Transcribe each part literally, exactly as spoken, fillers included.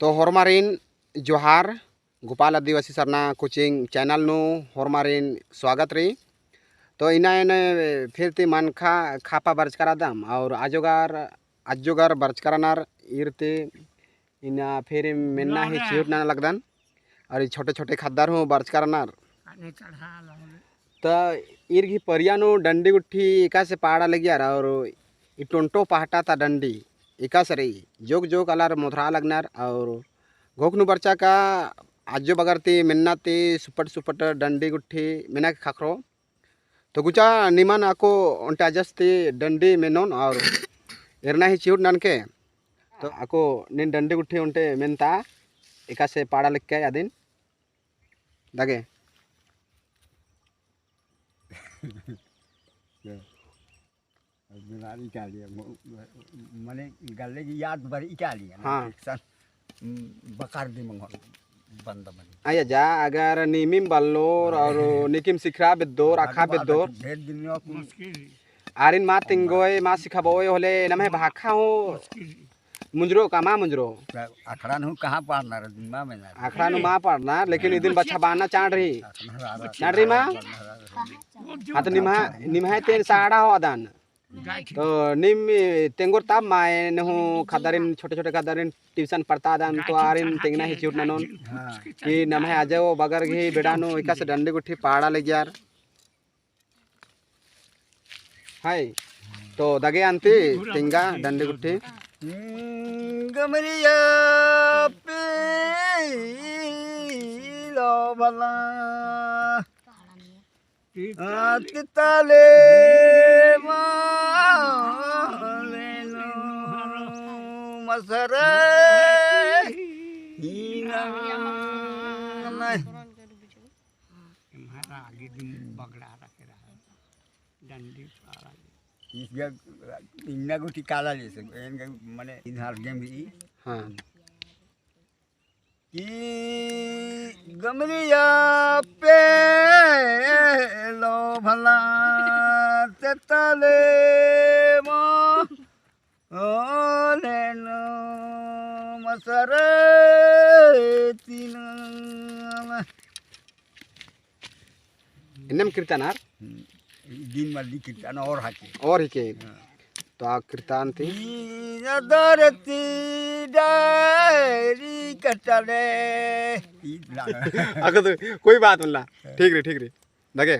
तो होरमारिन जोहार, गोपाल आदिवासी सरना coaching channel नू होरमारिन स्वागत रई। तो इन्ना एन फिर ती मनखा खापा बरचका रअदम और आजोगर, आजोगर बरचका रअनर ईर ती इन्ना फिर मेन्ना ही चिहुट नना लगदन। और ई छोटे छोटे खद्दर हूँ बरचका रअनर। त ईर गही परिया नू डंडी गुट्ठी एकासे पाड़ा लगियर और ई टोंटो पहटा ता डंडी एकासे रई, जोक जोक आलर मोधरा लगनर और घोख नू बरचा का आजो बगर ती मेन्ना ती सुपट सुपट डंडी गुट्ठी मेना के खखरो। तो गुचा निमन अक्कु ओन्टे अजस ती डंडी मेनोन और एरना ही चिहुट ननके। तो अक्कु नीन डंडी गुट्ठी ओन्टे मेनता एकासे पाड़ा लग्गके अदिन दगे। अब बीमारी का लिए, म-, म-, मने गल्ले की याद बरी का लिए ना, हाँ। एक साथ, उम, बकार दी मंगो, बंद मने। अया जा, अगर नीमिम बल्लोर और नीकिम सिखरा बेद्दोर, अखा बेद्दोर। ढेर दिन में मुश्किल। आरिन मा तिंगोय, मा सिखाबोय होले, नम्है भाखा हूँ। मुश्किल। मुंजरो का मा मुंजरो? अखड़ा नू कहाँ पाड़ना रे, दिनमा में ना। अखड़ा नू मा पाड़ना, लेकिन इदिन बछाबअना चाड़ रई। चाड़ रई मा? हाँ, तो निम्हा, निम्हा तेन साड़ा हो अदन। तो निम तेंगोर तब मा एन हूँ खद्दारिन, छोटे छोटे खद्दारिन tuition पढ़ता अदन, तो आरिन तेंगना ही चिहुट ननोन। कि नम्है आजो बगर गही बेड़ा नू एकासे डंडी गुट्ठी पाड़ा लगियर। हाय, तो दगे अन्ती तिंगा डंडी गुट्ठी। हम्म, गमरिया पीलो भला। आ, तिताले माले नो मसरे। हीना नहीं। तुम्हारा आगे दिन बगड़ा रखे रहा। डंडी सारा। इसका इन्ना गुटी काला ले से, इनका मने इधर गेम भी। हाँ। कि गमरिया पेलो भला तेतले मो। ओले नो मसरे तीन। एन्नेम कीर्तन आर? हम्म, दिन मल्ली कीर्तन और हके। और हिके। हाँ। तो आ कीर्तन ती? दीन दरती डायरी कटले। अगर तो कोई बात मल्ला। ठीक रई, ठीक रई। दगे।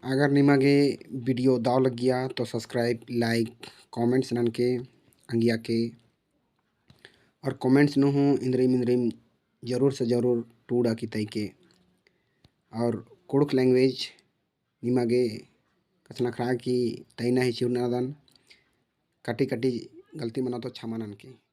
अगर निमा गे video दव लग्गिया तो subscribe, like, comments ननके अंगिया के। और comments नू हूँ इन्द्रिम इन्द्रिम जरूर से जरूर टूड़ा की तैके। और कुँड़ुख़ language निमा गे कछनखरआ की तैना ही चिहुट ननादन। कटी कटी गलती मनो तो क्षमा ननके।